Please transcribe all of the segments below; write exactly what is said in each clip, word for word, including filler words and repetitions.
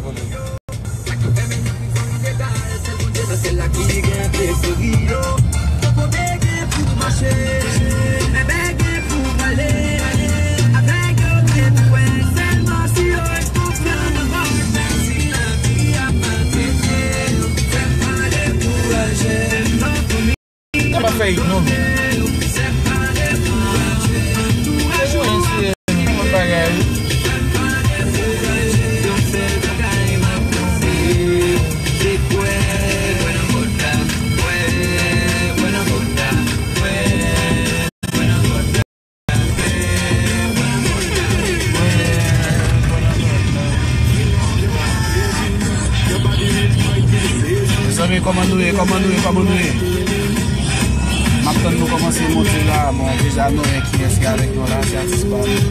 Sa pa fè ignore. Bon bagay, wi. Mezanmi, kòman nou ye? Kòman nou ye? Kòman nou ye? M ap tann nou kòmanse monte la. Bon, deja nou wè kiyès ki avèk nou la, se atis pa nou.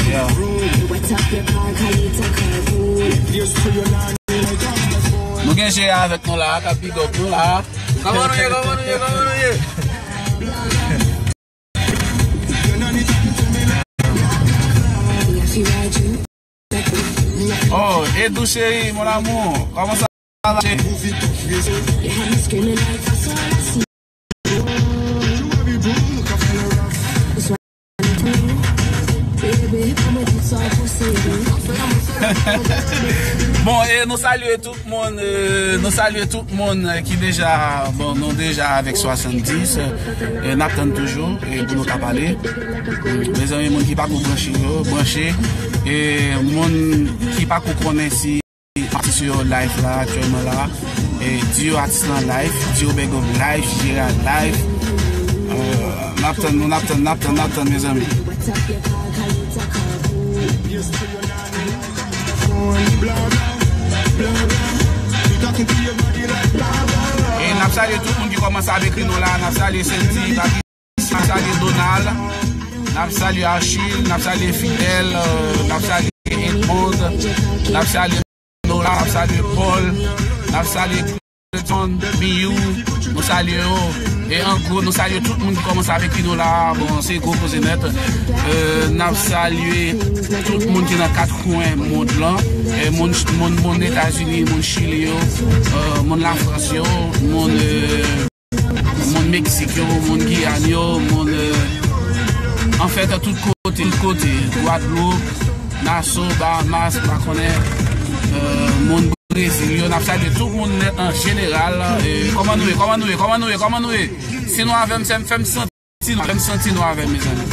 Yeah. Nou gen Jera avèk nou la, k ap big up nou la. Kòman nou ye? Kòman nou ye? Kòman nou ye? Oh, Edou chéri, mon amour, comment ça va? Bon, e nou salye tout moun, e, nou salye tout moun, e, ki deja, bon, nou deja avèk swasanndis, e, n ap tann toujou, e, pou nou ka pale. Mezanmi, moun ki pako branche yo, branche, e, moun ki pako konnen si atis yo live la, aktyèlman la, e, di yo atis lan live, di yo big up live, Jera live. E, n ap tann nou, n ap tann, n ap tann, n ap tann, mezanmi. E n ap salye tout moun ki kòmanse ap ekri nou la. N ap salye Sandy, Baby, n ap salye Donald, n ap salye Achille, n ap salye Fidel, e, n ap salye Edmond, n ap salye Nora, n ap salye Paul, n ap salye Clayton, Miyou, nou salye yo. E an gwo, nou salye tout moun ki kòmanse avèk nou la. Bon, se gwo koze nèt. E, n ap salye tout moun ki nan kat kwen mond lan. E, moun, moun, moun Etazini, moun Chili yo, e, moun Lafrans yo, moun, e, moun Meksik yo, moun Giyàn yo, moun, e, anfèt, tout kote, tout kote, Gwadloup, Naso, Bahamas, pa konnen, e, moun Brezil yo, n ap salye tout moun nèt an jeneral. E, kòman nou ye, kòman nou ye, kòman nou ye, kòman nou ye? Si nou avè m, fè m, fè m santi nou, fè m santi nou avè m, mezanmi.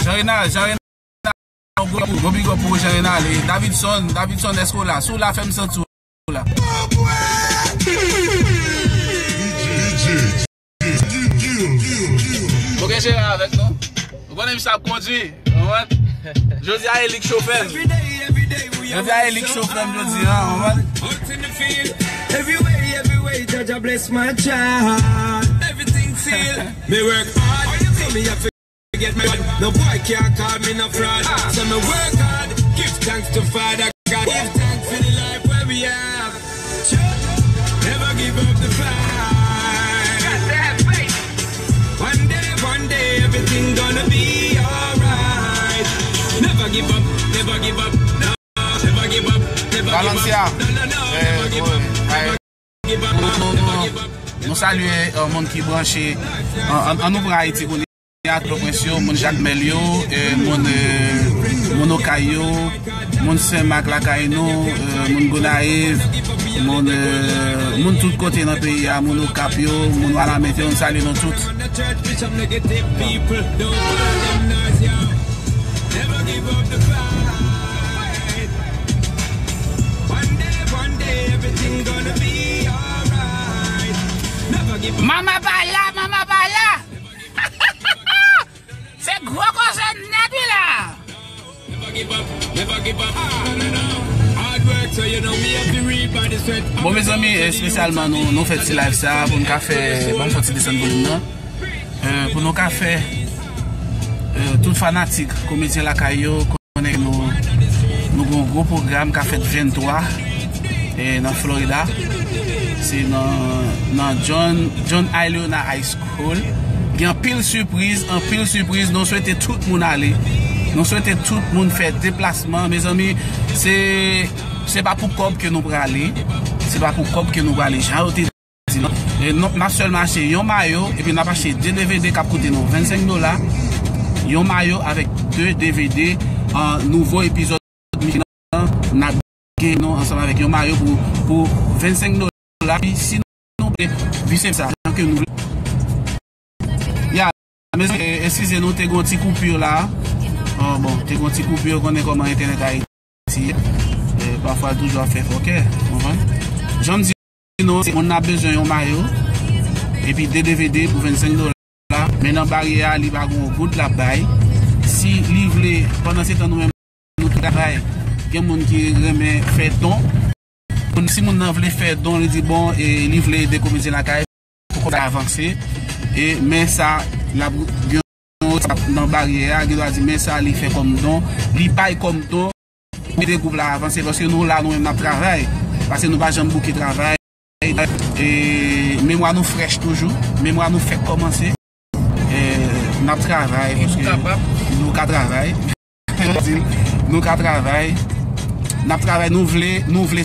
Jean Renal, Jean Renal, gwo, gwo big up pou Jean Renal. E Davidson, Davidson, èske w la? Si w la, fè m santi w la. Nou gen Jera avèk nou. Ou konnen misye ap kondwi, ou konprann? Jodi a e li k chofè m. Jodi a e li k chofè m jodi a, ou konprann? Every way, every way, Jah Jah bless my child. Everything sealed. Me work hard, so me have to get my, no boy can't call me no fraud. So me work hard, give thanks to Father God. Give thanks for the life where we have. Never give up the fight. One day, one day, everything gonna be alright. Never give up, never give up, no. Never give up, never give up. Valencia. No, no, no, never give up. Never give up, never give up. Nou, nou, nou, nou salye, e, moun ki branche. An, an, an nou pran Ayiti kounye a, Pòtoprens yo, moun Jakmèl yo, e, moun, e, moun Okay yo, moun Senmak lakay nou, e, moun Gonayiv, moun, e, moun tout kote nan peyi a, moun Okap yo, moun Wanament yo, nou salye nou tout. Mama pa la, mama pa la. Se gwo koze nèt wi la. Bon, mezanmi, espesyalman nou, nou fè ti live sa pou n ka fè, ban m fè ti desann volim nan. E, pou nou ka fè, e, tout fanatik Komedyen Lakay yo konnen nou, nou gen yon gwo pwogram k ap fèt venntwa, e, nan Florida. Se nan, nan John, John I. Leona High School. Gen anpil sipriz, anpil sipriz. Nou swete tout moun ale. Nou swete tout moun fè deplasman. Mezanmi, se, se pa pou kòb ke nou prale. Se pa pou kòb ke nou prale. Jan yo te di, non. E nou, n ap sèlman achte yon mayo, epi n ap achte de D V D k ap koute nou vennsenk dola. Yon mayo avèk de D V D, an nouvo epizòd Michi nan, n ap gen nou ansanm avèk yon mayo pou, pou vennsenk dola. Epi si nou vle, vi se sa, jan ke nou vle. Ya, mezanmi, e, eskize nou, te gon ti koupi la. Oh, bon, te gon ti koupi, ou konnen kòman entènèt Ayiti ye. E, pafwa, l toujou ap fè fòkè, ou konprann? Jan m di nou, se moun nan ap bezwen yon mayo, epi de D V D pou vennsenk dola, men nan baryè a, li pa gon goud l ap bay. Si li vle, pandan se tan nou menm, nou tout travay, gen moun ki renmen fè don. Moun, si moun nan vle fè don, li di bon, e li vle ede Komedyen Lakay pou kòb la avanse. E men sa, l ap gen yon nan baryè a, gen dwa di men sa li fè kòm don, li bay kòm don, ede gwoup la avanse, paske nou la, nou menm n ap travay, paske nou pa janm bouke travay. E memwa nou frèch toujou, memwa nou fèk kòmanse. E n ap travay, paske nou ka travay. Nou ka travay. N ap travay, nou vle, nou vle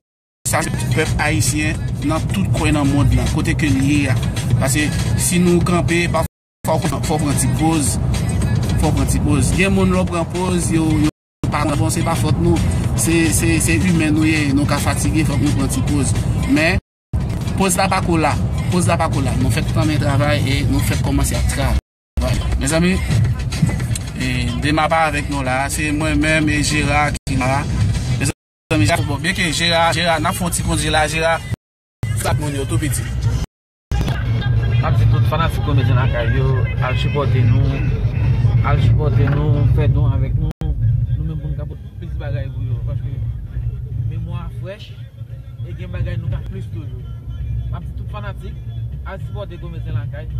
sa pèp ayisyen nan tout kwen nan mond lan, kote ke l ye a. Paske si nou kanpe, pafwa fò w pran ti poz, fò w pran ti poz. Gen moun lè w pran poz, yo, yo pa bon, se pa fòt nou. Se, se, se imen nou ye, nou ka fatige, fòk nou pran ti poz. Men, poz la pa ko la. Poz la pa ko la. Nou fèk tanmen travay e nou fèk kòmanse ap travay. Mezanmi, e, Dema pa avèk nou la. Se mwen menm e Jera ki la. Mezanmi, bon, byen ke Jera, Jera, n ap fè yon ti koze la, Jera. Sa moun yo tou piti. M ap di tout fanatik Komedyen Lakay yo, al sipòte nou, al sipòte nou, fè don avèk nou. Nou menm pou n ka pote plis bagay pou yo, paske memwa frèch, e gen bagay nou ka plis toujou. M ap di tout fanatik, al sipòte Komedyen Lakay,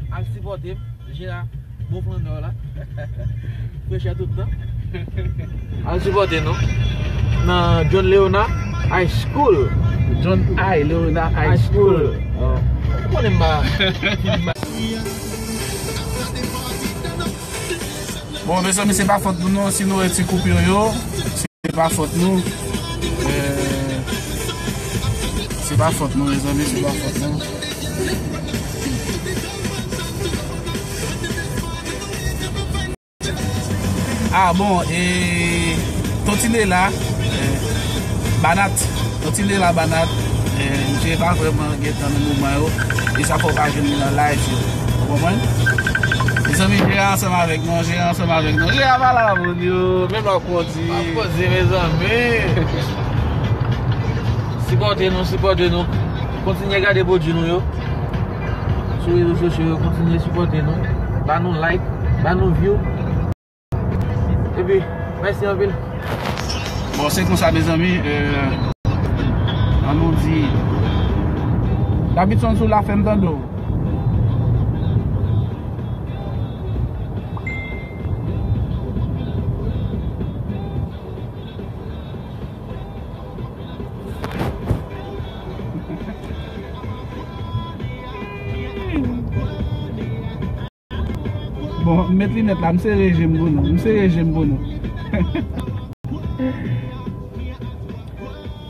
al sipòte m, Jera, bon flannè w la. Frechè tout tan. Al sipòte nou nan John Leona High School. John I. Leona High School. Ou konnen m pa. Bon, mezanmi, se pa fòt nou non, si nou wè ti koupi yo, se pa fòt nou. Eh, se pa fòt nou, mezanmi, se pa fòt nou. Ah, bon, e Toti Lela, eh, Banat, Toti Lela Banat, eh, misye pa vrèman gen tan nan moman yo, e sa fè w pa jwenn li nan live yo. Ou konprann? Mezanmi, Jera ansanm avèk nou, Jera ansanm avèk nou. Jera pa la moun yo, menm lè w kondi. Pa kondi, mezanmi. Sipòte nou, sipòte nou. Kontinye gade pwodui nou yo. Sou rezo sosyo yo, kontinye sipòte nou. Ba nou like, ba nou view. Epi, mèsi anpil. Bon, se konsa, mezanmi, eh, an nou di, Davidson sou la fè m tande w. Bon, m met linèt la, m sere je m pou nou, m sere je m pou nou.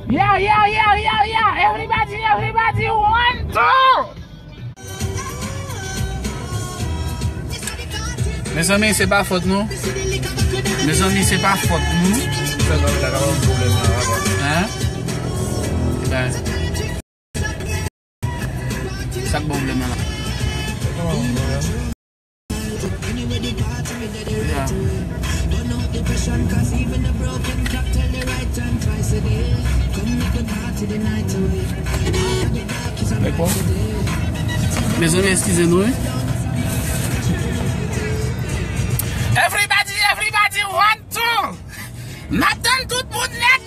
Yeah, yeah, yeah, yeah, yeah. Everybody, everybody, one, two. Mezanmi, se pa fòt nou. Mezanmi, se pa fòt nou. Hein? Ben. Sa k ba w pwoblèm nan la? Yeah. Mezanmi, eskize nou, wi. Everybody, everybody, one, two. N ap tann tout moun nèt.